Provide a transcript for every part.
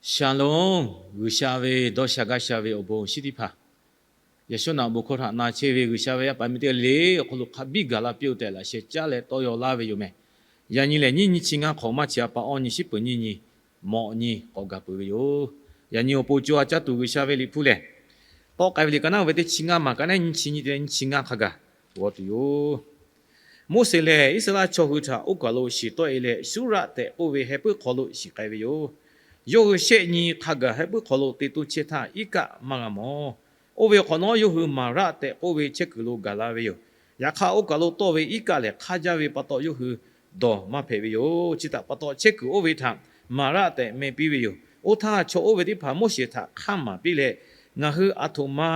Shalom, G'uiˬsha ve dawˇ sha gaˇ sha ve awˬ bon awˬ shinˉ teˇ hpaˍ, yaꞈ shawˉ naꞈ bon hkawˇ htaꞈ na chehˇ ve G'uiˬsha ve yaˇ paˍ miˇ teˇ g'aˇ le le awˬ hk'aw lo hk'a biˇ gaˬ la piˇ-oˆ tehꞈ laꞈ sheh caˉ leh tawˇ yaw laˇ ve yoˬ mehˬ. Yaꞈ nyi lehˬ, nyiˇ nyi chi ngaˇ hk'awꞈ maˇ chi a pa awˇ nyi shiˉ peuˍ nyiˇ nyi, mawꞈ nyi k'awꞈ gaˬ peuˬ ve yoˬ. Yaꞈ nyi awˬ pon co a caˇ tuˬ G'uiˬsha ve liꞈ hpu lehˬ, tawˆ k'ai ve liꞈ ka naˉ ve teˇ chi ngaˇ maˬ ka naˉ nyiˇ chi nyi te leh nyiˇ chi ngaˇ hk'a gaˬ g'aw tuˬ yoˬ. Moˉseˍ lehˬ, Iˉsaˍreˍlaˆ chaw hui htaꞈ oˇ kaˬ lo shiˍ tawˆ-e leh, Suˉraˆ tehꞈ k'oˆ ve heh puiˉ hk'aw lo shiˍ k'ai ve yoˬ. Yawˇ hui shehˆ nyi hk'a gaˬ heh puiˉ hk'aw lo te toˇ chehˇ htaˇ, iˉ kaˆ maˇ g'a mawˬ. Oˇ ve hk'awꞈ nawˉ, yawˇ hui Maˍraˆ tehꞈ k'oˆ ve chehˇ kuiˬ lo gaˬ la ve yoˬ. Yaꞈ hk'aˇ, oˇ kaˬ lo tawˇ ve iˉ kaˆ lehˬ hk'aˇ jaˇ ve pa taw, yawˇ hui dawˬ maˇ hpehꞈ ve yoˬ. Chi htaꞈ pa taw, chehˇ kuiˬ oˇ ve htaꞈ Maˍraˆ tehꞈ meh piˇ ve yoˬ. Oˇ htaˇ, chaw oˇ ve teˇ hpaˍ Moˉseˍ htaꞈ hk'aˇ maˍ piˇ leh, Ngaˬ hui aˬ htoꞈ ma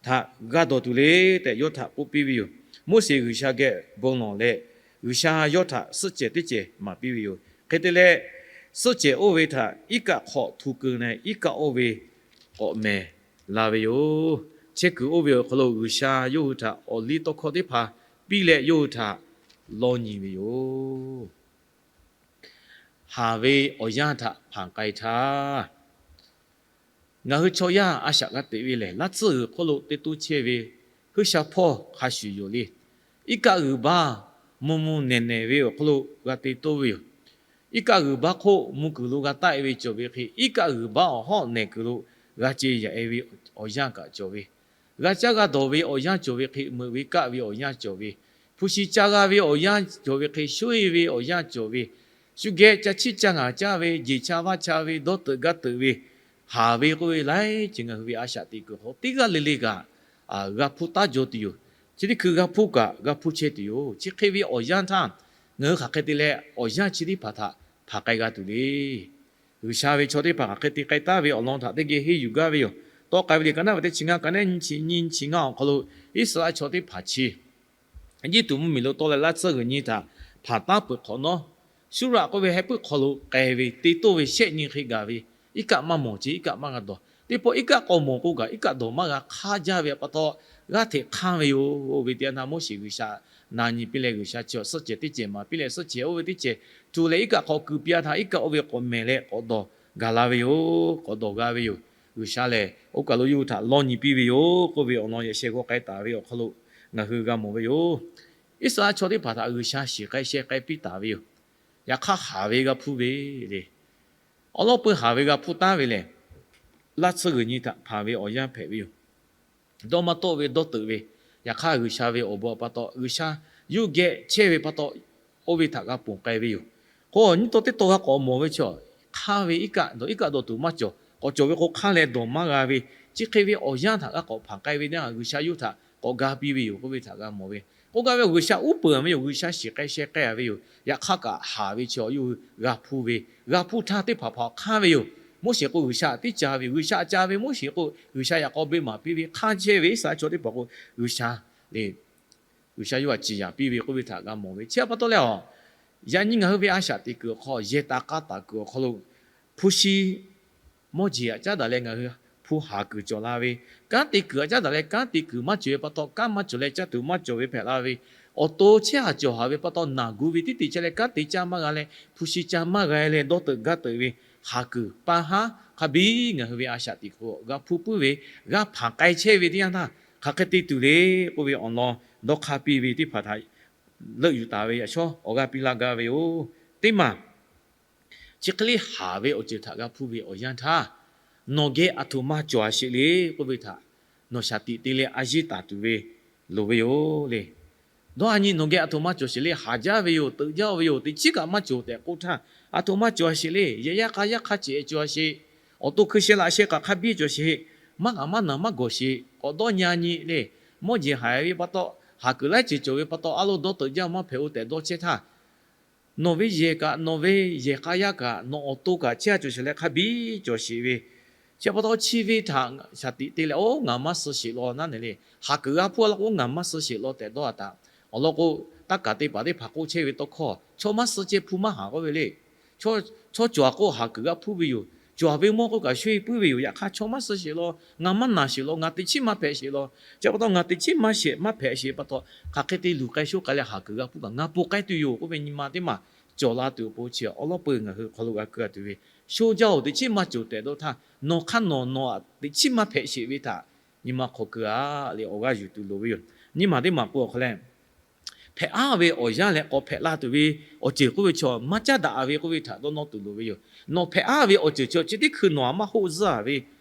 htaꞈ g'a dawˬ tuˬ le tehꞈ yawˇ htaꞈ k'oˆ piˇ ve yoˬ. Moˉseˍ G'uiˬsha geh bon lawˬ leh, G'uiˬsha yawˇ htaꞈ suhˆ cehˬ teˇ cehˬ maˍ piˇ ve yoˬ. Hk'e te leh, suhˆ cehˬ oˇ ve htaꞈ iˉ kaˆ hk'awꞈ htu keu leh, iˉ kaˆ oˇ ve k'awꞈ mehˍ la ve yoˬ. Chehˇ kuiˬ oˇ ve awˬ hk'aw lo G'uiˬsha yawˇ hui htaꞈ awˬ liˇ tawˇ hkawˇ teˇ hpaˍ piˇ leh, yawˇ hui htaꞈ lawˇ nyi ve yoˬ. Haˍ ve awˬ yanˇ htaꞈ hpanˍ k'ai htaˇ, ngaˬ hui chaw yaˇ a shaꞈ g'a teꞈ ve lehˬ, laˇ tsuhˇ g'uiˬ hk'oˆ lo teˇ toˇ chehˇ ve huiˉ sha hpawˇ hk'a shuˍ yoˬ le. Iˉ kaˆ g'uiˬ baˇ mvuh mvuh nehˬ nehˬ ve awˬ hk'aw lo g'a te toˇ ve yoˬ. Iˉ kaˆ g'uiˬ baˇ hk'oˆ mvuh kuiˬ lo g'a taˆ-e ve cawˬ ve hk'e, iˉ kaˆ g'uiˬ baˇ awˬ hawˉ nehˬ kuiˬ lo g'a ce yaꞈ-e ve awˬ yanˇ kaꞈ cawˬ ve, g'a caˇ g'a dawˬ ve awˬ yanˇ cawˬ ve hk'e, meuꞈ ve kaˆ ve awˬ yanˇ cawˬ ve, hpu shi ca g'a ve awˬ yanˇ cawˬ ve hk'e, shoˉ-e ve awˬ yanˇ cawˬ ve, shu geh ca chiˇ ca ngaˬ caˇ ve, jeˬ cha vaˇ cha ve, dawˇ teuꞈ gaˇ teuꞈ ve, haˍ ve k'oˆ ve laiˉ ceuˬ ngaˬ hui ve a shaꞈ teꞈ kuiˬ hk'aw teˇ g'aˇ le le kaꞈ g'a hpuˇ taˉ jaw tuˬ yoˬ. Chi teˇ hkui g'a hpuˇ kaꞈ g'a hpuˇ chehˇ tuˬ yoˬ. Chi hk'e ve awˬ yanˇ htaˇ, ngaˬ hui hk'aˬ hk'e te leh awˬ yanˇ chi teˇ hpaˍ htaꞈ hpanˍ k'ai g'a tuˬ le. G'uiˬsha ve chaw teˇ hpaˍ hk'aˬ hk'e te k'ai taˍ ve awˬ lawn htaꞈ teˇ geh henˇ yuˬ gaˇ ve yoˬ. Tawˆ k'ai ve liꞈ ka naˉ ve teˇ chi ngaˇ, ka naˉ nyiˇ chi nyiˇ chi ngaˇ awˬ hk'aw lo, Iˉsaˍreˍlaˆ chaw teˇ hpaˍ chi Eˇjiˇtuꞈ mvuhˇmiˬ lo tawˆ leh laˇ tsuhˇ g'uiˬ nyi htaꞈ hpanˍ taˉ peuˬ hk'awꞈ nawˉ, Suˉraˆ k'oˆ ve heh puiˉ hk'aw lo k'ai ve te toˇ ve shehˆ nyi hk'e gaˬ ve, iˉ kaˆ maˇ mawˬ ce, iˉ kaˆ maˇ g'a dawˬ. Teˇ pawˆ iˉ kaˆ k'awꞈ mawˬ k'o kaꞈ, iˉ kaˆ dawˬ maˇ g'a hk'aˇ jaˇ ve pa taw, g'aˇ hteꞈ hk'anˇ ve yoˬ. Oˇ ve teˇ yanˇ htaˇ Moˉseˍ G'uiˬsha na nyi piˇ leh, G'uiˬsha chi suhˆ cehˬ teˇ cehˬ maˍ piˇ leh, suhˆ cehˬ oˇ ve teˇ cehˬ htu leh iˉ kaˆ hk'aw keu piˇ-a htaˇ, iˉ kaˆ oˇ ve k'awꞈ mehˍ leh k'awꞈ dawˬ gaˬ la ve yoˬ. K'awꞈ dawˬ g'a ve yoˬ. G'uiˬsha lehˬ, oˇ kaˬ lo yawˇ hui htaꞈ lawˇ nyi piˇ ve yoˬ k'oˆ ve awˬ lawn yaꞈ sheh g'aw k'ai taˍ ve awˬ hk'aw lo ngaˬ hui g'a mawˬ ve yoˬ. Iˉsaˍreˍlaˆ chaw teˇ hpaˍ htaꞈ G'uiˬsha shiˍ k'ai sheh k'ai piˇ taˍ ve yoˬ. Yaꞈ hk'aˇ, haˍ ve g'a hpuˇ ve le. Awˬ lawn peuˬ haˍ ve g'a hpuˇ taˉ ve lehˬ, laˇ tsuhˇ g'uiˬ nyi htaꞈ hpanˍ ve awˬ yanˇ hpehꞈ ve yoˬ. Dawˇ maˇ tawˆ ve, dawˇ teuꞈ ve, yaꞈ hk'aˇ G'uiˬsha ve awˬ bon pa taw, G'uiˬsha yawˇ geh chehˇ ve pa taw, oˇ ve htaꞈ g'a ponˬ k'ai ve yoˬ. K'o, nyiˇ taw teˇ taw g'a k'awꞈ mawˬ ve chi, hk'anˇ ve iˉ kaˆ dawˬ, iˉ kaˆ dawˬ tuˬ maˇ cawˬ. K'awꞈ cawˬ ve k'o, hk'anˇ leh dawˬ maˇ g'a ve, chi hk'e ve awˬ yanˇ htaꞈ g'a k'awꞈ hpanˍ k'ai ve teˇ yanˇ, G'uiˬsha yawˇ htaꞈ k'awꞈ ga piˇ ve yoˬ k'oˆ ve htaꞈ g'a mawˬ ve. K'oˆ gaˇ ve, G'uiˬsha uˉ peunˍ ve yoˬ. G'uiˬsha shiˍ k'ai sheh k'ai-a ve yoˬ. Yaꞈ hk'aˇ kaꞈ, haˍ ve chi yawˇ hui g'a hpuˇ ve, g'a hpuˇ htaˇ teˇ hpaˍ hpaˍ hk'anˇ ve yoˬ. Moˉseˍ k'o G'uiˬsha tiˉ ca ve yoˬ. G'uiˬsha ca ve Moˉseˍ k'o, G'uiˬsha yaꞈ k'aw beˇ maˍ piˇ ve hk'anˇ chehˇ ve Iˉsaˍreˍlaˆ chaw teˇ hpaˍ k'o, G'uiˬsha le, G'uiˬsha yawˇ htaꞈ ciˍ yanˍ piˇ ve k'oˆ ve htaꞈ g'a mawˬ ve. Chi pa taw leh a, yaꞈ nyi ngaˬ hui ve a shaꞈ teꞈ kuiˬ awˬ hk'aw, yehˬ taˍ k'aˇ taˍ kuiˬ awˬ hk'aw lo, hpu shi mawˇ jeˬ aꞈ caˉ daꞈ leh ngaˬ hui hpu haˍ kuiˬ cawˬ la ve, kanˉ te kuiˬ aꞈ caˉ daꞈ leh kanˉ te kuiˬ maˇ cawˬ ve pa taw, kanˉ maˇ cawˬ leh caˇ tuˬ maˇ cawˬ ve hpehꞈ la ve, awˬ to chehˇ haˍ cawˬ haˍ ve pa taw, naˬ gu ve tiˉ te chehˇ leh kanˉ te caˇ maˇ g'a leh, hpu shi caˇ maˇ g'a leh, dawˇ teuꞈ gaˇ teuꞈ ve, haˍ kuiˬ pa haˉ hk'a biˇ ngaˬ hui ve a shaꞈ teꞈ kuiˬ g'a hpuˇ puiˉ ve, g'a hpanˍ k'ai chehˇ ve teˇ yanˇ htaˇ, hk'aˬ hk'e te tuˬ le k'oˆ ve awˬ lawn dawˇ hk'aˇ piˇ ve teˇ hpaˍ htaꞈ leuˆ yuˬ taˍ ve yaꞈ shawˉ awˬ g'aˇ piˇ laˇ gaˇ ve yoˬ. Teˇ maˬ chi hk'e le haˍ ve awˬ ceuˬ htaꞈ g'a hpuˇ ve awˬ yanˇ htaˇ, nawˬ geh aˬ htoꞈ ma cawˬ-a sheˍ le k'oˆ ve htaꞈ nawˬ shaˍ tiꞈ te leh a yeˇ taˍ tuˬ ve loˍ ve yoˬ le. Dawˇ a nyi nawˬ geh aˬ htoꞈ ma cawˬ sheˍ le. Haˍ jaˇ ve yoˬ, teuꞈ jaˇ ve yoˬ, teꞈ chiˉ kaꞈ maˇ cawˬ tehꞈ k'oˆ htaˇ, aˬ htoꞈ ma cawˬ-a sheˍ le. Yehˬ yaˇ k'a yaˇ hk'a ceꞈ cawˬ-a sheˍ. Awˬ to hkui sheh laꞈ sheh kaꞈ hk'a biˇ cawˬ sheˍ. Maˇ g'aꞈ maˇ naˬ maˇ gawˬ sheˍ. K'awꞈ dawˇ nyi a nyi le. Mawˇ jeˬ haiˬ ve pa taw, haˍ kuiˬ laiˉ ceuˬ cawˬ ve pa taw, a lo dawˇ teuꞈ jaˇ maˇ hpehꞈ-o tehꞈ dawˇ chehˇ htaˇ, nawˬ ve yehˬ kaꞈ, nawˬ ve yehˬ k'a yaˇ kaꞈ, nawˬ awˬ to kaꞈ chehˇ a cawˬ sheˍ leh hk'a biˇ cawˬ sheˍ ve. Chi pa taw chi ve htaꞈ shaˍ tiꞈ te leh, oˇ ngaˬ maˇ suh sheˍ law naˉ ne le. Haˍ kuiˬ g'a hpuˇ a law k'o, ngaˬ maˇ suh sheˍ law tehꞈ dawˇ a taꞈ. Awˬ lawn k'o, taˇ kaˬ te paˍ teˇ hpaˍ k'oˆ chehˇ ve tawˇ hkawˇ, chaw maˇ suh ceh hpu maˇ haˍ k'oˆ ve le. Chaw cawˬ-a k'o, haˍ kuiˬ g'a hpuˇ ve yoˬ. Cawˬ-a ve mawˇ k'oˆ kaꞈ shoˉ-e puiˉ ve yoˬ. Yaꞈ hk'aˇ, chaw maˇ suh sheˍ law, ngaˬ maˇ naˬ sheˍ law, ngaˬ teꞈ chiˉ maˇ hpehꞈ sheˍ law. Chi pa taw ngaˬ teꞈ chiˉ maˇ shehˍ maˇ hpehꞈ sheˍ pa taw, hk'aˬ hk'e te luˬ k'ai shoˉ k'ai leh haˍ kuiˬ g'a hpuˇ kaꞈ ngaˬ ponˬ k'ai tuˬ yoˬ k'oˆ ve nyi ma teˇ maˬ cawˬ la tuˬ awˬ pon chi awˬ lawn peuˬ ngaˬ hui hk'aw lo g'a keu-a tuˬ ve sho jaˇ-oˬ, teꞈ chiˉ maˇ cawˬ tehꞈ dawˇ htaˇ, nawˬ hk'aˇ nawˬ nawˬ aꞈ teꞈ chiˉ maˇ hpehꞈ sheˍ ve htaꞈ nyi ma hk'aw keu-a leh awˬ g'aˇ yuˬ tuˬ loˍ ve yoˬ. Nyiˇ maˬ teˇ maˬ k'o awˬ hk'aw leh, hpehꞈ aˉ ve awˬ yanˇ leh k'awꞈ hpehꞈ la tuˬ ve awˬ ceuˬ k'oˆ ve chaw maˇ caˉ daꞈ ve k'oˆ ve htaꞈ dawˇ nawˇ tuˬ loˍ ve yoˬ. Nawˬ hpehꞈ aˉ ve awˬ ceuˬ chi chi teˇ hkui nawˬ aꞈ maˇ hoˆ zuhˇ ve,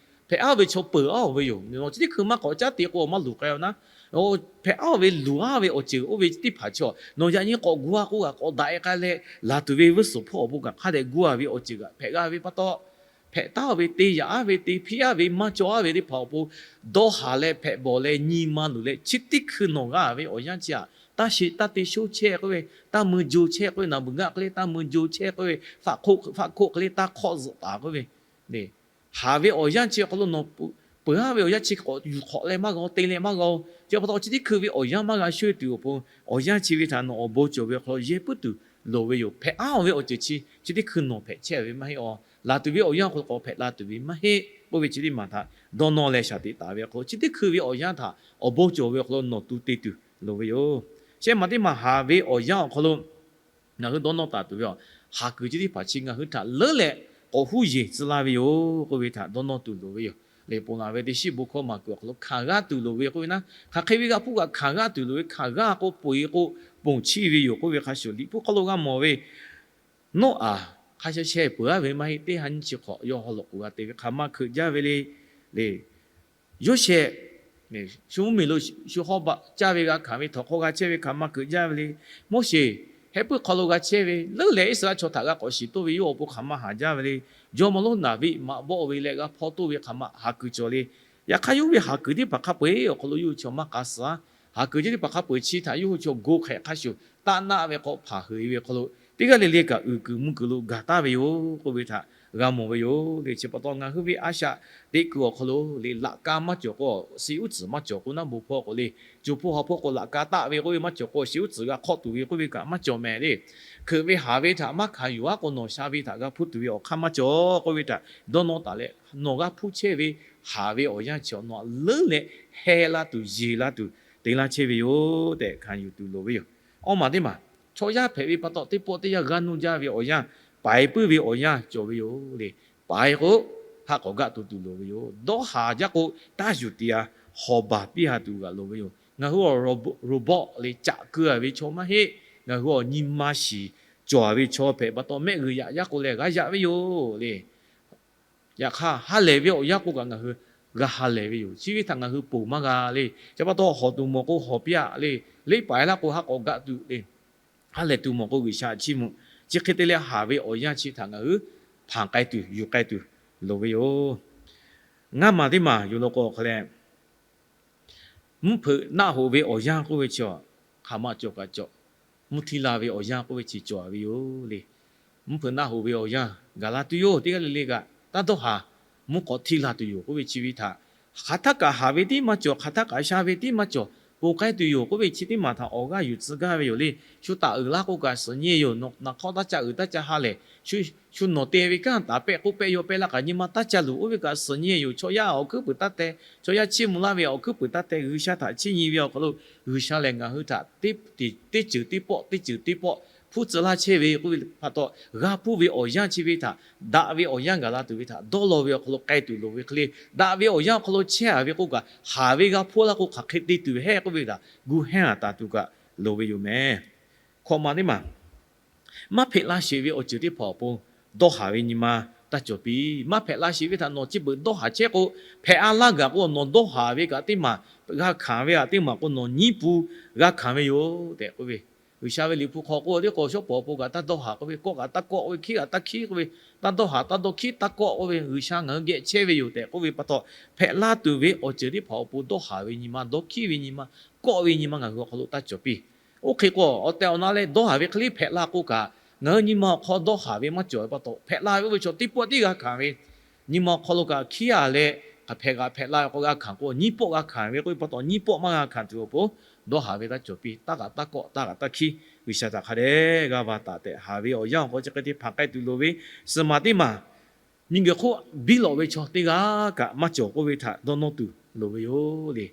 hpehꞈ aˉ ve chaw peuˬ aˉ-oˬ ve yoˬ. Nawˬ chi teˇ hkui maˇ k'awꞈ caˉ te k'o maˇ luˬ k'ai-a naˉ. Hpehꞈ aˉ ve luˬ aˉ ve awˬ ceuˬ oˇ ve teˇ hpaˍ chi nawˬ yaꞈ nyi k'awꞈ gu-a k'oˆ kaꞈ k'awꞈ daꞈ-e k'ai leh laˬ tuˬ ve vuiˇ suhˍ hpawˇ awˬ pon kaꞈ hk'a dehꞈ gu-a ve awˬ ceuˬ kaꞈ hpehꞈ g'a ve pa taw, hpehꞈ taˉ-oˬ ve te yaꞈ aˉ ve te hpiˇ aˉ ve maˇ cawˬ aˉ ve teˇ hpaˍ awˬ pon dawˇ haˍ leh hpehꞈ bawˬ leh nyi ma luˬ leh chi teˇ hkui nawˬ g'a ve awˬ yanˇ chi aꞈ taˇ sheˍ taˇ te shoˉ chehˇ k'oˆ ve, taˇ mui jo chehˇ k'oˆ ve, naˬ beuˬ ngaˆ hk'e le taˇ mui jo chehˇ k'oˆ ve, faˆ hkoˆ hk'e le taˇ hk'awˆ zuhꞈ taˍ k'oˆ ve, haˍ ve awˬ yanˇ chi awˬ hk'aw lo nawˬ peuˬ aˉ ve awˬ yanˇ chi k'awꞈ yuˬ hk'awꞈ leh maˇ g'a-o, te leh maˇ g'a-o. Chi pa taw chi teˇ hkui ve awˬ yanˇ maˇ g'a shoˆ-e tuˬ awˬ pon, awˬ yanˇ chi ve htaꞈ nawˬ awˬ bon cawˬ ve awˬ hk'aw lo yehˬ puiˉ tuˬ loˍ ve yoˬ. Hpehꞈ aˉ-oˬ ve awˬ ceuˬ chi chi teˇ hkui nawˬ hpehꞈ chehˇ ve maˇ heˆ-oˬ. Laˬ tuˬ ve awˬ yanˇ awˬ hk'aw lo k'awꞈ hpehꞈ la tuˬ ve maˇ heˆ k'oˆ ve chi teˇ maˬ htaꞈ dawˇ nawˇ leh shaˍ tiꞈ taˍ ve awˬ hk'aw lo, chi teˇ hkui ve awˬ yanˇ htaꞈ awˬ bon cawˬ ve awˬ hk'aw lo nawˬ tu te tuˬ loˍ ve yoˬ. Shehˆ maˬ teˇ maˬ haˍ ve awˬ yanˇ awˬ hk'aw lo ngaˬ hui dawˇ nawˇ taˍ tuˬ ve yoˬ. Haˍ kuiˬ chi teˇ hpaˍ chi ngaˬ hui htaꞈ leuˉ leh k'awꞈ huˉ yeˬ tcuh laˇ ve yoˬ k'oˆ ve htaꞈ dawˇ nawˇ tuˬ loˍ ve yoˬ. Leh ponˬ laˬ ve teˇ shiˉ bon hkawˇ maˬ kuiˬ awˬ hk'aw lo hkanˍ g'aˇ tuˬ loˍ ve k'oˆ ve naˉ, hk'aˬ hk'e ve g'a hpuˇ kaꞈ hkanˍ g'aˇ tuˬ loˍ ve, hkanˍ g'aˇ k'o ponˬ-e k'o ponˬ chiˇ ve yoˬ k'oˆ ve hk'a shuˍ, Liꞈ hpu hk'aw lo g'a mawˬ ve Noˉaꞈ hk'a sha sheh peuˬ aˉ ve maˇ heˆ, teˇ ha nyiˇ chi hk'awꞈ yawˇ haw loꞈ k'oˍ g'a te ve hk'aˬ ma hkeuꞈ jaˇ ve le. Leh Yoˇsehꞈ, shu mvuhˇmiˬ lo shu hawˇ baˆ caˇ ve g'a hkanˍ ve, htawnˍ hk'aw g'a chehˇ ve hk'aˬ ma hkeuꞈ jaˇ ve le. Moˉseˍ, heh puiˉ hk'aw lo g'a chehˇ ve leuˉ leh Iˉsaˍreˍlaˆ chaw htaꞈ g'a k'awꞈ shiˍ toˇ ve yawˇ awˬ pon hk'aˬ ma haˍ jaˇ ve le. Jawˇmawˇ lonˉ Naˍviˆ maꞈ bawˆ ve leh g'a hpaw toˇ ve hk'aˬ ma haˍ kuiˬ cawˬ le. Yaꞈ hk'aˇ yawˇ ve haˍ kuiˬ teˇ hpaˍ hk'a peu-eˬ awˬ hk'aw lo yawˇ hui chaw maˇ k'a suh-a. Haˍ kuiˬ chi teˇ hpaˍ hk'a peu-eˬ chi htaꞈ yawˇ hui chaw go hk'ehꞈ hk'a shuˍ, taˆ naˆ ve k'awꞈ hpanˍ heˍ ve awˬ hk'aw lo, teˇ g'aˇ le le kaꞈ uiˍ kuiˬ mvuh kuiˬ lo gaˬ taˍ ve yoˬ k'oˆ ve htaꞈ g'a mawˬ ve yoˬ. Leh chi pa taw ngaˬ hui ve a shaꞈ teꞈ kuiˬ awˬ hk'aw lo leh laꞈ ka maˇ cawˬ k'o, shi uˉ tcuhˍ maˇ cawˬ k'o naˉ, bon hpawˇ k'o le, co hpawˇ ha hpawˇ k'o laꞈ ka taˆ ve k'oˆ ve maˇ cawˬ k'o, shi uˉ tcuhˍ g'a hk'awˆ tuˬ ve k'oˆ ve kaꞈ maˇ cawˬ mehˍ le. Hkeuꞈ ve haˍ ve htaꞈ maˇ hkanˍ yuˬ-a k'o, nawˬ sha ve htaꞈ g'a hpuˇ tuˬ ve awˬ hk'aˇ maˇ cawˬ k'oˆ ve htaꞈ dawˇ nawˇ taˍ leh, nawˬ g'a hpuˇ chehˇ ve haˍ ve awˬ yanˇ chi nawˬ aꞈ leuˉ leh heh la tuˬ, yeˬ la tuˬ te laˇ chehˇ ve yoˬ tehꞈ hkanˍ yuˬ tuˬ loˍ ve yoˬ. Awˇ maˬ teˇ maˬ, chaw yaˇ hpehꞈ ve pa taw teˇ pawˆ teˇ yanˇ g'aˇ nuˇ jaˇ ve awˬ yanˇ, paiˍ puiˉ ve awˬ yanˇ cawˬ ve yoˬ le. Paiˍ k'o, haˆ k'awꞈ gaˆ to tuˬ loˍ ve yoˬ. Dawˇ haˍ jaˇ k'o, taˇ yuˬ tiꞈ-a, hawˍ baˬ piˇ ha tuˬ g'aꞈ loˍ ve yoˬ. Ngaˬ hui awˬ robot leh caꞈ keu-a ve chaw maˇ heˆ. Ngaˬ hui awˬ nyi ma shiˍ cawˬ-a ve chaw hpehꞈ pa taw mehˆ g'uiˬ yaꞈ yaˇ k'o lehˬ g'a yaꞈ ve yoˬ le. Yaꞈ hk'aˇ ha lehˬ ve awˬ yanˇ k'oˆ kaꞈ ngaˬ hui g'a ha lehˬ ve yoˬ. Chi ve htaꞈ ngaˬ hui ponˬ maˇ g'a le. Chi pa taw hawˍ tuˬ mawˬ k'o hawˍ piˇ-a le. Leˇ paiˍ laˇ k'o haˆ k'awꞈ gaˆ tuˬ le. Ha lehˬ tuˬ mawˬ k'o G'uiˬsha chiˇ mvuh. Chi hk'e te leh haˍ ve awˬ yanˇ chi htaꞈ ngaˬ hui hpanˍ k'ai tuˬ yuˬ k'ai tuˬ loˍ ve yoˬ. Ngaˇ maˬ teˇ maˬ yoˬ law k'o hk'a leh, mvuhˇ hpeuꞈ naˆ hoꞈ ve awˬ yanˇ k'oˆ ve chi hk'aˬ ma cawˬ kaꞈ cawˬ, mvuhˇ htiˇ la ve awˬ yanˇ k'oˆ ve chi cawˬ-a ve yoˬ le. Mvuhˇ hpeuꞈ naˆ hoꞈ ve awˬ yanˇ gaˬ la tuˬ yoˬ. Teˇ g'aˇ le le kaꞈ taˇ dawˇ haˍ, mvuhˇ k'awꞈ htiˇ la tuˬ yoˬ k'oˆ ve chi ve htaꞈ hk'aˬ htaˇ kaꞈ haˍ ve tiˉ maˇ cawˬ, hk'aˬ htaˇ kaꞈ sha ve tiˉ maˇ cawˬ, ponˬ k'ai tuˬ yoˬ k'oˆ ve chi teˇ maˬ htaꞈ awˬ g'aˇ yuˬ tcuh gaˇ ve yoˬ le. Shu taˍ uiˍ laˇ k'oˆ kaꞈ suhˍ nyi-e yoˬ. Naˬ hk'awˇ taˇ ca uiˍ taˇ ca ha lehˬ, shu nawˬ te ve kanˉ taˍ pehˆ k'oˆ pehˆ yaw pehˆ laˇ kaꞈ nyi ma taˇ ca luˬ oˇ ve kaꞈ suhˍ nyi-e yoˬ. Chaw yaˇ awˬ hkuiˉ puiˍ taˇ teh, chaw yaˇ chiˇ mvuh laˇ ve awˬ hkuiˉ puiˍ taˇ teh, G'uiˬsha htaꞈ chiˇ nyi ve awˬ hk'aw lo G'uiˬsha lehˬ ngaˬ hui htaꞈ teˇ ceuˬ teˇ pawˆ teˇ ceuˬ teˇ pawˆ hpuˇ tcuh laˇ chehˇ ve k'oˆ ve pa taw, g'a hpuˇ ve awˬ yanˇ chi ve htaꞈ daꞈ ve awˬ yanˇ gaˬ la tuˬ ve htaꞈ dawˇ law ve awˬ hk'aw lo k'ai tuˬ loˍ ve hk'e le. Daꞈ ve awˬ yanˇ awˬ hk'aw lo chehˇ-a ve k'oˆ kaꞈ haˍ ve g'a hpuˇ laˇ k'o hk'aˬ hk'e te tuˬ ve heˆ k'oˆ ve htaꞈ gu hehnˇ-a taˍ tuˬ kaꞈ loˍ ve yoˬ mehˍ. Hkawꞈ maˬ teˇ maˬ, maˇ hpehꞈ la sheˍ ve awˬ ceuˬ teˇ hpaˍ awˬ pon dawˇ haˍ ve nyi ma taˇ cawˬ piˇ. Maˇ hpehꞈ la sheˍ ve htaꞈ nawˬ chi beuꞈ dawˇ haˍ chehˇ k'o, hpehꞈ-a laˇ gaˬ k'o nawˬ dawˇ haˍ ve kaꞈ teˇ maˬ g'a hkanˍ ve kaꞈ teˇ maˬ k'o nawˬ nyiˉ pun g'a hkanˍ ve yoˬ tehꞈ k'oˆ ve, G'uiˬsha ve Liꞈ hpu hk'aw k'oˆ teˇ k'o shawˉ pawˍ awˬ pon kaꞈ taˇ dawˇ haˍ k'oˆ ve, kawˆ kaꞈ taˇ kawˆ k'oˆ ve, hkiˉ kaꞈ taˇ hkiˉ k'oˆ ve, taˇ dawˇ haˍ taˇ dawˇ hkiˉ taˇ kawˆ k'oˆ ve, G'uiˬsha ngaˬ hui geh chehˇ ve yoˬ tehꞈ k'oˆ ve pa taw, hpehꞈ la tuˬ ve awˬ ceuˬ teˇ hpaˍ awˬ pon dawˇ haˍ ve nyi ma, dawˇ hkiˉ ve nyi ma, kawˆ ve nyi ma ngaˬ hui awˬ hk'aw lo taˇ cawˬ piˇ. Oˇ hk'e k'o, awˬ tehˬ awˬ na leh dawˇ haˍ ve hk'e le hpehꞈ la k'o kaꞈ, ngaˬ hui nyi ma awˬ hk'aw dawˇ haˍ ve maˇ cawˬ ve pa taw, hpehꞈ la ve oˇ ve chaw teˇ pawˆ tiˉ g'a hkanˍ ve, nyi ma awˬ hk'aw lo kaꞈ hkiˉ-a leh, hk'aˬ hpehꞈ kaꞈ hpehꞈ la ve k'o g'a hkanˍ k'o, nyiˇ pawˆ g'a hkanˍ ve k'oˆ ve pa taw, nyiˇ pawˆ maˇ g'a hkanˍ tuˬ awˬ pon dawˇ haˍ ve taˇ cawˬ piˇ. Taˇ kaꞈ taˇ kawˆ, taˇ kaꞈ taˇ hkiˉ, G'uiˬsha htaꞈ hk'a dehꞈ g'a va taˍ tehꞈ haˍ ve awˬ yanˇ awˬ hk'aw chi hk'e te hpanˍ k'ai tuˬ loˍ ve, suhˍ maˬ teˇ maˬ nyi g'uiˬ hk'oˆ biˇ lawꞈ ve chaw teˇ g'aˇ kaꞈ maˇ cawˬ k'oˆ ve htaꞈ dawˇ nawˇ tuˬ loˍ ve yoˬ le.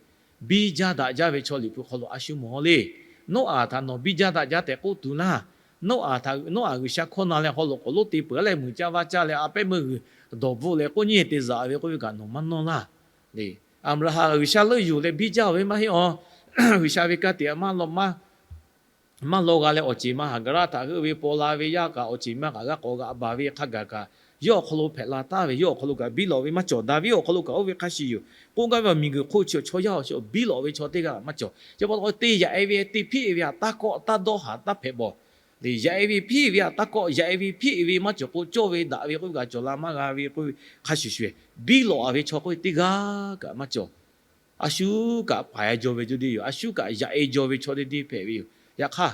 Biˇ jaˇ daꞈ jaˇ ve chaw Liꞈ hpu hk'aw lo a shu mawˬ le. Noˉaꞈ htaꞈ nawˬ biˇ jaˇ daꞈ jaˇ tehꞈ k'oˆ tuˬ laˇ. Noˉaꞈ htaꞈ, Noˉaꞈ G'uiˬsha hkawˇ na leh haw loꞈ k'oˍ lonˉ te peuˬ-a leh muiˬ caˇ vaˇ caˇ leh a pehˉ meuˇ g'uiˬ dawˬ bvuhˆ leh k'oˆ nyi te zaꞈ ve k'oˆ ve kaꞈ nawˬ maˇ nawˇ laˇ. Aˍbraˍhanˍ G'uiˬsha leuˆ yuˬ leh biˇ jaˇ-oˬ ve maˇ heˆ-aˬ. G'uiˬsha ve kanˇ te-a maˇ law g'a leh awˬ ceˬ ma Haˍgaˍraˆ htaꞈ heuˆ ve paw la ve yaˇ kaꞈ awˬ ceˬ ma kaꞈ g'a k'awꞈ g'a baˬ ve hk'a gaˬ kaꞈ yawˇ awˬ hk'aw lo hpehꞈ la taˍ ve, yawˇ awˬ hk'aw lo kaꞈ biˇ lawꞈ ve maˇ cawˬ. Daˍviˆ awˬ hk'aw lo kaꞈ oˇ ve hk'a shuˍ yoˬ. K'oˆ gaˇ ve awˬ miˬguiˬ hk'oˆ chi chaw yaˇ awˬ shuˍ biˇ lawꞈ ve chaw teˇ g'aˇ maˇ cawˬ. Chi pa taw te yaꞈ-e ve te hpiˆ-e ve htaꞈ taˇ kawˆ taˇ dawˇ haˍ taˇ hpehꞈ bawˬ. Yaꞈ-e ve hpiˆ ve htaꞈ taˇ kawˆ, yaꞈ-e ve hpiˆ ve maˇ cawˬ k'o, cawˇ ve daꞈ ve k'oˆ ve kaꞈ cawˬ la maˇ g'a ve k'oˆ ve hk'a shuˍ shuˍ, biˇ lawꞈ-a ve chaw k'oˆ ve teˇ g'aˇ kaꞈ maˇ cawˬ. A shu kaꞈ paˍ-e jaw ve jawˇ deˇ yoˬ. A shu kaꞈ yaꞈ-e jaw ve chaw deˇ deˇ hpehꞈ ve yoˬ. Yaꞈ hk'aˇ,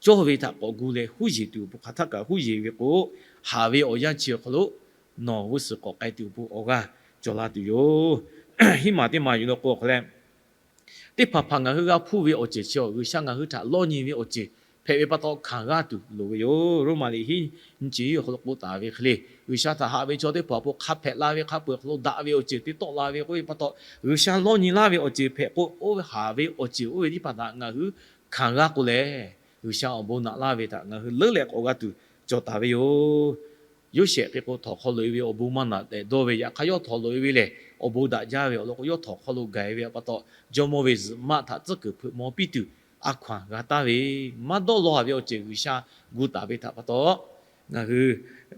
cawˇ ve htaꞈ k'awꞈ gu leh huˉ yeˬ tuˬ awˬ pon hk'aˬ htaˇ kaꞈ huˉ yeˬ ve k'o, haˍ ve awˬ yanˇ chi awˬ hk'aw lo nawˬ g'uˇ suhˍ k'awꞈ k'ai tuˬ awˬ pon awˬ g'aˇ cawˬ la tuˬ yoˬ. Hiˉ maˬ teˇ maˬ yuˬ la k'o awˬ hk'aw leh, teˇ hpaˍ hpaˍ ngaˬ hui g'a hpuˇ ve awˬ ceuˬ chi-a, G'uiˬsha ngaˬ hui htaꞈ lawˇ nyi ve awˬ ceuˬ hpehꞈ ve pa taw hkanˍ g'aˇ tuˬ loˍ ve yoˬ. Roˉmaꞈ liꞈ hiˉ nyi chi awˬ hk'aw lo k'oˆ taˍ ve hk'e le, G'uiˬsha htaꞈ haꞈ ve chaw teˇ hpaˍ awˬ pon hk'a hpehꞈ la ve hk'a peuˬ awˬ hk'aw lo daꞈ ve awˬ ceuˬ te tawˆ la ve k'oˆ ve pa taw, G'uiˬsha lawˇ nyi laˇ ve awˬ ceuˬ hpehꞈ k'o, oˇ ve haˍ ve awˬ ceuˬ oˇ ve teˇ hpaˍ htaꞈ ngaˬ hui hkanˍ g'aˇ k'o lehˬ, G'uiˬsha awˬ bon naꞈ laˇ ve htaꞈ ngaˬ hui leuˉ leh k'awꞈ g'a tuˬ cawˬ taˍ ve yoˬ. Yoˇsehꞈ hk'e k'o, htawnˍ hk'aw loꞈ-e ve awˬ bon maˇ naꞈ tehꞈ dawˇ ve, yaꞈ hk'aˇ yawˇ htawnˍ loꞈ-e ve lehˬ, awˬ bon daꞈ jaˇ ve awˬ lawn k'o, yawˇ htawnˍ hk'aw lo gaˬ-e ve pa taw, jawˇmawˇ ve zuhꞈ maˆ htaꞈ tcuhˉ kuiˬ hpeuꞈ maw piˇ tuˬ a hkaw-anˬ g'a taˍ ve, maˇ dawˇ law haˍ ve awˬ ceuˬ G'uiˬsha gu taˍ ve htaꞈ pa taw, ngaˬ hui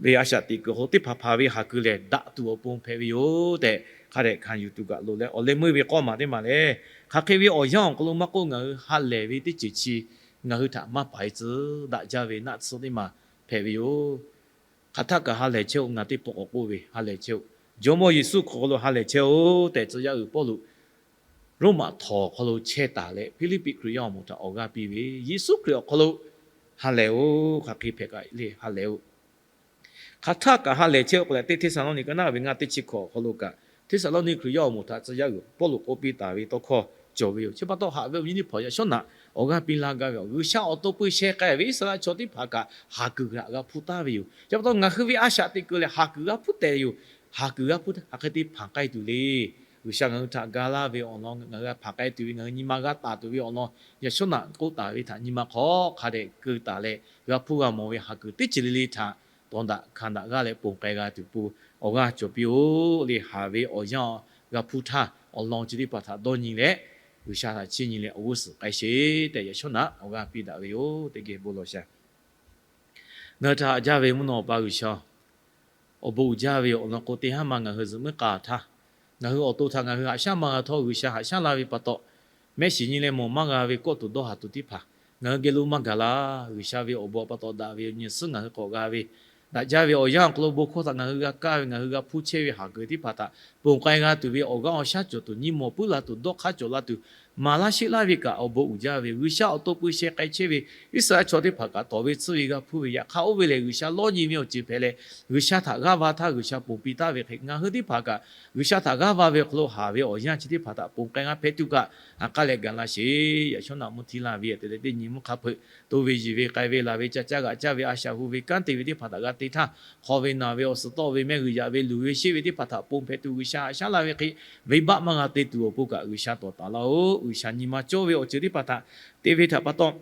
ve a shaꞈ teꞈ kuiˬ awˬ hk'aw lo teˇ hpaˍ hpaˍ ve haˍ kuiˬ lehˬ daꞈ tuˬ awˬ pon hpehꞈ ve yoˬ tehꞈ hk'a dehꞈ hkanˍ yuˬ tuˬ kaꞈ loˍ leh, awˬ leh meuˇ ve k'awˇ maˬ teˇ maˬ lehˬ, hk'aˬ hk'e ve awˬ yanˇ awˬ hk'aw lo maˇ k'oˆ, ngaˬ hui ha lehˬ ve teˇ ceuˬ chi ngaˬ hui htaꞈ maˇ paiˍ tcuh daꞈ jaˇ ve naˆ tsuhˇ teˇ maˬ hpehꞈ ve yoˬ. Hk'aˬ htaˆ kaꞈ ha lehˬ chehˇ-oˆ. Ngaˬ teˇ pawˆ k'awꞈ k'oˆ ve, ha lehˬ chehˇ-oˆ. Jawˇmawˇ Yeˍsuˆ hk'aw lo ha lehˬ chehˇ-oˆ tehꞈ tcuh yaˇ uiˍ Pawˇluꞈ Roˉmaꞈ htawnˍ awˬ hk'aw lo chehˇ taˍ leh, Hpiˇliˇpiˆ Hkriꞈ yaˇ awˬ moˍ htaꞈ awˬ g'aˇ piˇ ve, Yeˍsuˆ Hkriꞈ awˬ hk'aw lo ha lehˬ-oˆ. Hk'aˬ hk'e hpehꞈ kaꞈ le ha lehˬ-oˆ. Hk'aˬ htaˆ kaꞈ ha lehˬ chehˇ-oˆ k'o leh, teˇ Hteˇsaˍlawˇniˆ ka naˆ ve ngaˇ teˇ chi hkawꞈ awˬ hk'aw lo kaꞈ, Hteˇsaˍlawˇniˆ Hkriꞈ yaˇ awˬ moˍ htaꞈ tcuh yaˇ uiˍ Pawˇluꞈ k'oˆ piˇ taˍ ve tawˇ hkawˇ cawˬ ve yoˬ. Chi pa taw haꞈ ve awˬ viˉ awˬ nyi teˇ hpaˍ, yaꞈ shawˉ naꞈ awˬ g'aˇ piˇ laˇ gaˇ ve, G'uiˬsha awˬ to peu sheh k'ai ve Iˉsaˍreˍlaˆ chaw teˇ hpaˍ kaꞈ haˍ kuiˬ htaꞈ g'a hpuˇ taˍ ve yoˬ. Chi pa taw ngaˬ hui ve a shaꞈ teꞈ kuiˬ lehˬ haˍ kuiˬ g'a hpuˇ tehꞈ yoˬ. Haˍ kuiˬ g'a hpuˇ htaˇ hk'aˬ hk'e te hpanˍ k'ai tuˬ le. G'uiˬsha ngaˬ hui htaꞈ ga laˇ ve awˬ lawn, ngaˬ hui hpanˍ k'ai tuˬ ve, ngaˬ hui nyi ma g'a taˍ tuˬ ve awˬ lawn, yaꞈ shawˉ naꞈ k'oˆ taˍ ve htaꞈ nyi ma hk'aw hk'a dehꞈ keu taˍ leh, g'a hpuˇ g'a mawˬ ve haˍ kuiˬ teˇ ceuˬ le le htaꞈ tawˍ daꞈ hkanˍ daꞈ g'aˇ leh ponˬ k'ai g'a tuˬ pon awˬ g'aˇ cawˬ piˇ-oˆ le. Haˍ ve awˬ yanˇ g'a hpuˇ htaˇ awˬ lawn chi teˇ hpaˍ htaꞈ dawˇ nyi leh, G'uiˬsha htaꞈ chiˇ nyi leh awˬ g'uˇ suhˍ k'ai sheˍ tehꞈ yaꞈ shawˉ naꞈ awˬ g'aˇ piˇ daꞈ ve yoˬ. Teˇ geh bon lawˬ shaˍ. Ngaˬ hui htaꞈ haꞈ jaˇ ve mvuhˇ naw awˬ pa G'uiˬsha, awˬ bon uiˍ jaˇ ve awˬ lawn k'o, teˇ haˉ ma ngaˬ hui zuhꞈ muiˉ k'a htaˇ, ngaˬ hui awˬ to htaꞈ ngaˬ hui haꞈ shaˉ maˇ g'a htawˇ, G'uiˬsha haꞈ shaˉ laˇ ve pa taw, mehˆ shiˍ nyi leh mawˬ maˇ g'a ve kawˆ tuˬ dawˇ haˍ tuˬ teˇ hpaˍ ngaˬ hui geh lo maˇ gaˬ laˇ. G'uiˬsha ve awˬ bon pa taw daꞈ ve awˬ nyi suhˉ ngaˬ hui k'awꞈ g'a ve, daꞈ jaˇ ve awˬ yanˇ awˬ hk'aw lo bon hkawˇ htaꞈ ngaˬ hui g'a kaˇ ve, ngaˬ hui g'a hpuˇ chehˇ ve haˍ kuiˬ teˇ hpaˍ htaꞈ ponˬ k'ai g'a tuˬ ve awˬ g'aˇ awˬ shaˉ cawˬ tuˬ, nyi mawˬ puiˉ la tuˬ, dawˇ hk'aˇ cawˬ la tuˬ, maˍ laˇ sheˆ laˇ ve kaꞈ awˬ bon uiˍ jaˇ ve, G'uiˬsha awˬ to peu sheh k'ai chehˇ ve Iˉsaˍreˍlaˆ chaw teˇ hpaˍ kaꞈ tawˍ ve tsuhˇ ve g'a hpuˇ ve, yaꞈ hk'aˇ oˇ ve lehˬ G'uiˬsha lawˇ nyi ve awˬ ceuˬ hpehꞈ leh, G'uiˬsha htaꞈ g'aˇ va htaˇ G'uiˬsha ponˬ piˇ taˍ ve hk'e, ngaˬ hui teˇ hpaˍ kaꞈ G'uiˬsha htaꞈ g'aˇ va ve awˬ hk'aw lo haˍ ve awˬ yanˇ chi teˇ hpaˍ htaꞈ ponˬ k'ai g'a hpehꞈ tuˬ kaꞈ, ha k'aˉ leh gaˬ laˇ sheˍ. Yaꞈ shawˉ naꞈ mvuhˇ htiˇ laˇ ve te leh teˇ nyi mvuhˇ hk'a hpeuꞈ, to ve yiˬ ve k'ai ve laˬ ve ca caˇ g'aꞈ caˇ ve a shaꞈ hu ve kanˉ te ve teˇ hpaˍ htaꞈ g'a te htaˇ, hk'aw ve naˬ ve awˬ suhˍ tawˆ ve mehˆ g'uiˬ yaꞈ ve luˬ ve sheˆ ve teˇ hpaˍ htaꞈ ponˬ hpehꞈ tuˬ G'uiˬsha haꞈ shaˉ laˇ ve hk'e, venˇbaˆ maˇ g'a te tuˬ awˬ pon kaꞈ G'uiˬsha tawˍ taˍ laˇ-oˆ. G'uiˬsha nyi ma cawˇ ve awˬ ceuˬ teˇ hpaˍ htaꞈ te ve htaꞈ pa taw,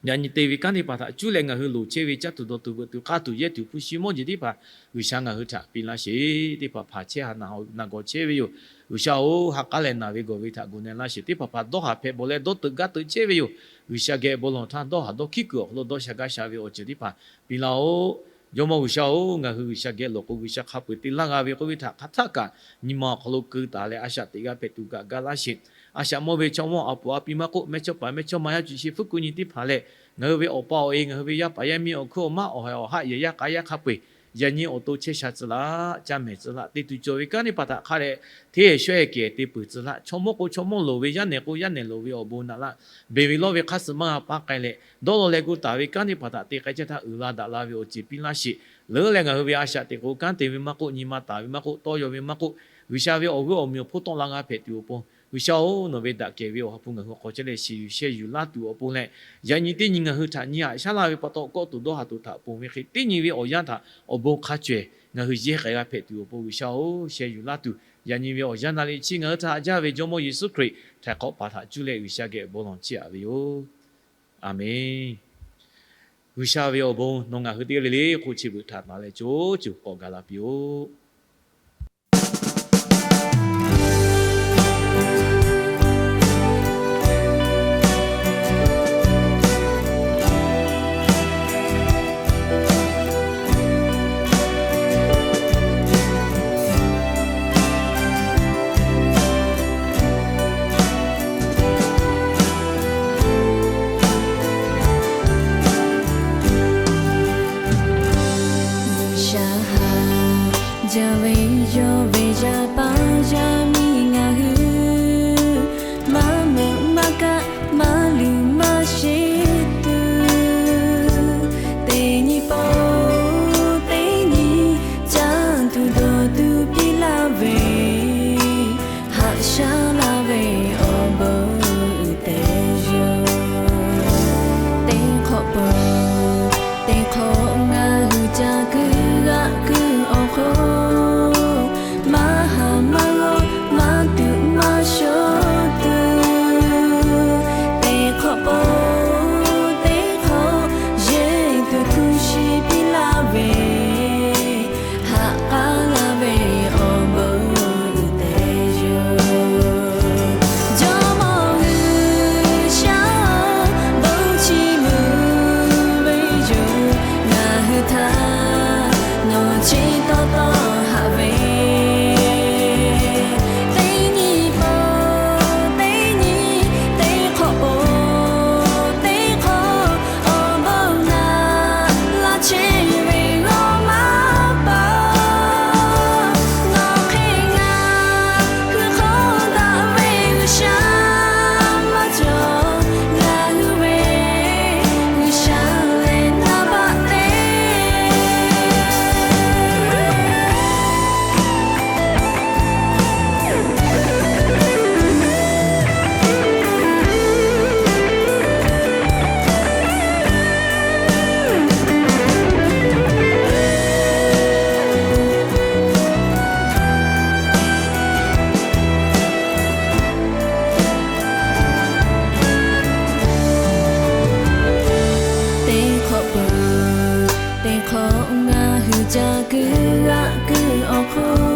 yaꞈ nyi te ve kanˉ teˇ hpaˍ htaꞈ cuˇ leh ngaˬ hui loˍ chehˇ ve caˇ tuˬ dawˬ tuˬ veuꞈ tuˬ k'aˇ tuˬ yehˇ tuˬ hpu shi mawˇ jeˬ teˇ hpaˍ G'uiˬsha ngaˬ hui htaꞈ piˇ laˇ sheˍ. Teˇ hpaˍ hpaˍ chehˇ ha naˬ gawˬ chehˇ ve yoˬ. G'uiˬsha-oˬ, ha k'aˉ leh naˬ ve gawˬ ve htaꞈ gu na laˇ sheˍ. Teˇ hpaˍ hpaˍ dawˇ haˍ hpehꞈ bawˬ leh dawˇ teuꞈ gaˇ teuꞈ chehˇ ve yoˬ. G'uiˬsha geh bon lawˬ htaˇ dawˇ haˍ dawˇ hkiˉ kuiˬ awˬ hk'aw lo dawˇ sha gaˇ sha ve awˬ ceuˬ teˇ hpaˍ piˇ laˇ-oˆ. Jawˇmawˇ G'uiˬsha-oˬ, ngaˬ hui G'uiˬsha geh lawˬ k'o G'uiˬsha hk'a peu-eˬ te laˇ g'a ve k'oˆ ve htaꞈ hk'aˬ htaˆ kaꞈ nyi ma awˬ hk'aw lo keu taˍ leh a shaꞈ teꞈ g'a hpehꞈ tuˬ kaꞈ ga laˇ sheˍ. A shaꞈ mawˇ ve chaw mawˇ a puˍ a pi maˇ k'oˆ, mehˇchawˇpaˍ mehˇchawˇma yaˇ cuˬ chi fuˉ kuˬ nyi teˇ hpaˍ leh, ngaˬ hui ve awˬ pa awˬ e, ngaˬ hui ve yaˇ paˍ yaˇ miˇ awˬ hkuiˉ awˬ maˇ awˬ haiˬ awˬ haˆ yehˬ yaˇ k'a yaˇ hk'a peu-eˬ yaꞈ nyi awˬ to chehˇ sha tcuh laˇ, caˇ mehˍ tcuh laˇ, te tuˬ cawˬ ve kanˉ teˇ hpaˍ htaꞈ hk'a dehꞈ hteˇ shawehˇ kehˬ te peuˬ tcuh laˇ, chaw mawˇ k'o chaw mawˇ loˍ ve, yaˇ nehˬ k'o yaˇ nehˬ loˍ ve awˬ bon naꞈ laˇ, beˬ ve lawˇ ve hk'aˇ suh maˇ g'a paˇ k'ai leh, dawˇ law leh gu taˍ ve kanˉ teˇ hpaˍ htaꞈ te k'ai chehˇ htaˇ uiˍ la daꞈ la ve awˬ ceuˬ piˇ laˇ sheˍ. Leuˉ leh ngaˬ hui ve a shaꞈ teꞈ k'o kanˉ te ve maˇ k'oˆ, nyi ma taˍ ve maˇ k'oˆ, tawˇ yaw ve maˇ k'oˆ, G'uiˬsha ve awˬ g'euˆ awˬ meuˬ awˬ hponˇ tawˆ la g'a hpehꞈ tuˬ awˬ pon, G'uiˬsha-oˬ, nawˬ ve daꞈ kehˬ ve awˬ ha hpu ngaˬ hui k'awꞈ chehˇ leh shiˍ yuˬ sheh yuˬ laˇ tuˬ awˬ pon leh, yaꞈ nyi teˇ nyi ngaˬ hui htaꞈ nyi haꞈ shaˉ laˇ ve pa taw kawˆ tuˬ dawˇ haˍ tuˬ htaꞈ ponˬ ve hk'e, teˇ nyi ve awˬ yanˇ htaꞈ awˬ bon hk'a cawehˬ ngaˬ hui yehˇ k'ai g'a hpehꞈ tuˬ awˬ pon G'uiˬsha-oˬ, sheh yuˬ laˇ tuˬ yaꞈ nyi ve awˬ yanˇ na le chi ngaˬ hui htaꞈ haꞈ jaˇ ve Jawˇmawˇ Yeˍsuˆ Hkriꞈ htaiˍ hk'awꞈ paˍ htaꞈ cuˇ leh G'uiˬsha geh bon lawˬ chiˇ aꞈ ve yoˬ. Aˍmenˍ. G'uiˬsha ve awˬ bon nawˬ ngaˬ hui teˇ g'aˇ le le hk'oˆ chi beuꞈ htaꞈ maˍ leh co co k'awꞈ gaˬ la piˇ-oˆ. G'uiˬsha haꞈ jaˇ ve yawˇ ve yaˇ paˍ yaˇ miˇ ngaˬ hui maˇ meuꞈ maˇ kaˆ maˇ luˬ maˇ sheˍ tuˬ, teˇ nyi pawˆ teˇ nyi caˇ tuˬ dawˬ tuˬ piˇ laˇ ve, haꞈ shaˉ laˇ ve awˬ bon uiˍ te yoˬ. Teˇ hk'awꞈ peuˬ teˇ hk'awꞈ ngaˬ hui ca kuiˬ g'aꞈ kuiˬ awˬ hk'oˆ, maˇ haˍ maˇ g'awˇ maˇ tuꞈ maˇ shawˉ tuˬ, teˇ hk'awꞈ peuˬ teˇ hk'awꞈ yehˬ tuˬ hpu shi piˇ laˇ ve, haꞈ k'aˉ laˇ ve awˬ bon uiˍ te yoˬ. Jawˇmawˇ G'uiˬsha, bon chi meuꞈ ve yoˬ. Ngaˬ hui htaꞈ nawˬ chi taw taw haꞈ ve, teˇ nyi pawˆ teˇ nyi, teˇ hk'awꞈ peuˬ teˇ hk'awꞈ, awˬ bon naꞈ laˇ chehˇ ve g'awˇ maˇ pa. Nawˬ hk'e ngaˬ hui hk'aw daꞈ ve G'uiˬsha maˇ cawˬ. Ngaˬ hui ve G'uiˬsha lehˬ naˍ baˆ te. Teˇ hk'awꞈ peuˬ teˇ hk'awꞈ ngaˬ hui ca kuiˬ g'aꞈ kuiˬ awˬ hk'oˆ,